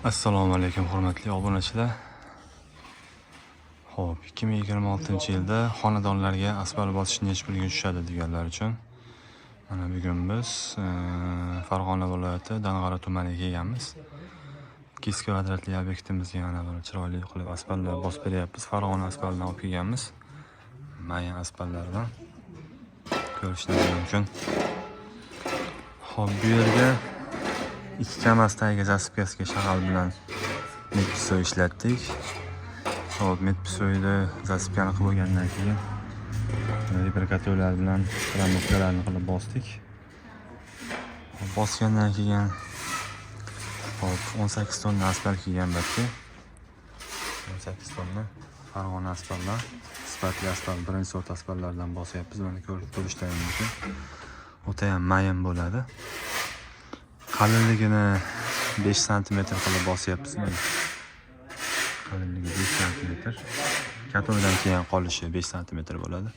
Assalomu alaykum, hurmatli obunachilar. Xo'p, 2026-yilda xonadonlarga asfalt bosish necha pulga tushadi deganlar uchun mana bugun biz Farg'ona viloyati Dang'ara tumaniga kelganmiz. 200 kvadratli obyektimizga mana buni chiroyli qilib asfaltlar bosib beryapmiz. Farg'ona asfaltidan olib kelganmiz. Mayin asfaltlardan ko'rishingiz mumkin. Xo'p, bu yerga ikki KAMAZ tagiga засыпка siga shag'al bilan медпесок ishlatdik. Xo'p, медпесок ni засыпка ni qilib bo'lgandan keyin виброкаток lar bilan трамбовка larni qilib bosdik. Xo'p, bosgandan keyin, xo'p, 18 tonna asfalt kelgan bu yerga. 18 tonna Farg'ona asfaltdan, sifatli asfalt, birinchi sort asfaltlardan bosyapmiz. Mana ko'rib ko'rishlaring mumkin. O'ta ham mayin bo'ladi. Qalinligini 5 santimetr qilib bosyapmiz. Mana. Qalinligi 5 santimetr. Каток dan keyin qolishi 5 santimetr bo'ladi.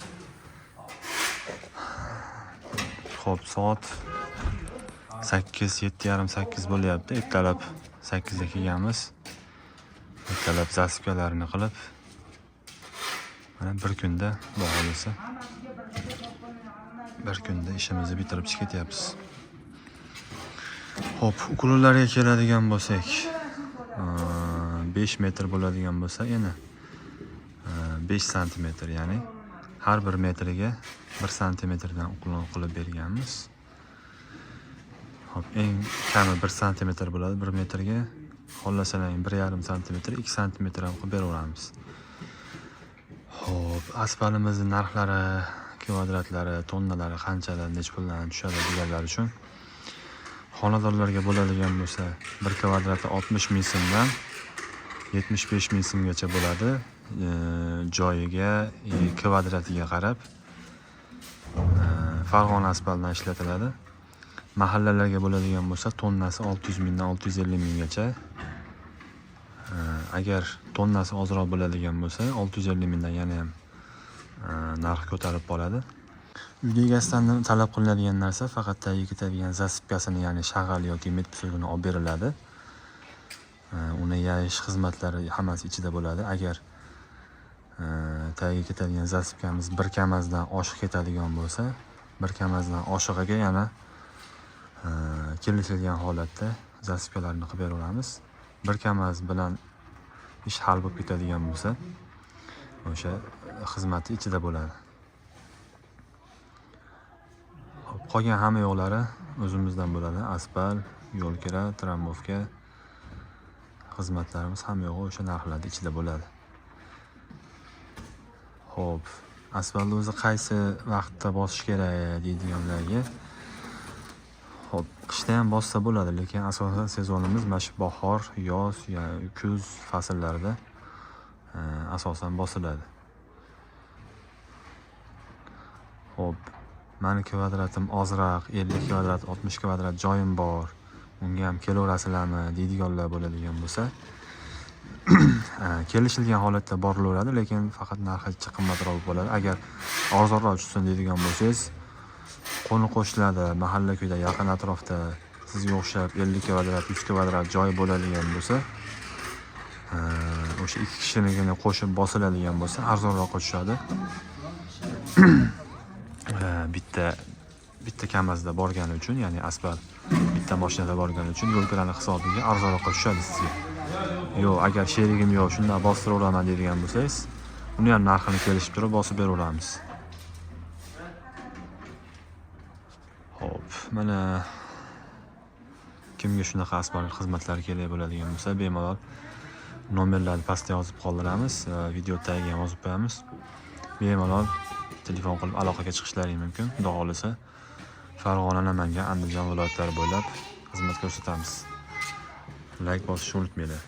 Xo'p, soat 8, 7:30, 8 bo'lyapti. Ertalab 8 da kelganmiz. Ertalab засыпка larini qilib, mana bir kunda, Xudo xohlasa, bir kunda ishimizni bitirib chiqib ketyapmiz. Xo'p, уклон larga keladigan bo'lsak, 5 metr bo'ladigan bo'lsa, yana 5 santimetr, ya'ni har bir metriga 1 santimetrdan уклон qilib berganmiz. Xo'p, eng kami 1 santimetr bo'ladi 1 metrga. Xohlasalar 1,5 santimetr, 2 santimetr ham qilib beraveramiz. Xo'p, asfaltimizni narxlari, kvadratlari, tonnalari qanchadan, necha puldan tushadi deganlar uchun xonadonlarga bo'ladigan bo'lsa, bir kvadrati 60 ming so'mdan 75 ming so'mgacha bo'ladi. Joyiga, kvadratiga qarab Farg'ona asfaltidan ishlatiladi. Mahallalarga bo'ladigan bo'lsa, tonnasi 600 mingdan 650 minggacha. Agar tonnasi ozroq bo'ladigan bo'lsa, 650 mingdan yana ham narxi ko'tarilib qoladi. Uyda egasidan talab qilinadigan narsa faqat tagiga ketadigan засыпка sini, ya'ni shag'al yoki медпесок ini olib beriladi. Uni yayish xizmatlari hammasi ichida bo'ladi. Agar tagiga ketadigan засыпка miz bir kamazdan oshiq ketadigan bo'lsa, bir kamazdan oshig'iga yana kelishilgan holatda засыпка larni qilib beraveramiz. Bir kamaz bilan ish hal bo'lib ketadigan bo'lsa, o'sha xizmati ichida bo'ladi. Xo'p, qolgan hamma yo'qlari o'zimizdan bo'ladi. Asfalt, yo'l kira, трамбовка xizmatlarimiz hamma yo'g'i o'sha narxlarni ichida bo'ladi. Xo'p, asfaltni o'zi qaysi vaqtda bosish kerak deydiganlarga, xo'p, qishda ham bossa bo'ladi, lekin asosan sezonimiz mana shu bahor, yoz, kuz fasllarida asosan bosiladi. Xo'p, mani kvadratim ozroq, 50 kvadrat, 60 kvadrat joyim bor. Unga ham kelaverasizlarmi deydiganlar bo'ladigan bo'lsa, kelishilgan holatda borilaveradi, lekin faqat narxi qimmatroq bo'ladi. Agar arzonroq tushsin deydigan bo'lsangiz, qo'ni qo'shnilarda, mahalla ko'yda, yaqin atrofda sizga o'xshab 50 kvadrat, 100 kvadrat joy bo'ladigan bo'lsa, o'sha ikki kishinikini qo'shib bosiladigan bo'lsa, arzonroqqa tushadi. Bitta KAMAZda borgani uchun, ya'ni asfalt bitta mashinada borgani uchun yo'l kirani hisobiga arzonroqqa tushadi sizga. Yo'q, agar sherigim yo'q, shundan bostiraveraman deydigan bo'lsangiz, uni ham narxini kelishib turib bosib beraveramiz. Xo'p, mana kimga shunaqa asfalt xizmatlari kerak bo'ladigan bo'lsa, bemalol nomerlarni pastda yozib qoldiramiz, video tagiga ham yozib qo'yamiz. Bemalol telefon qilib aloqaga chiqishlaring mumkin. Xudo xohlasa, Farg'ona, Namangan, Andijon viloyatlari bo'ylab xizmat ko'rsatamiz. Layk bosishni unutmanglar.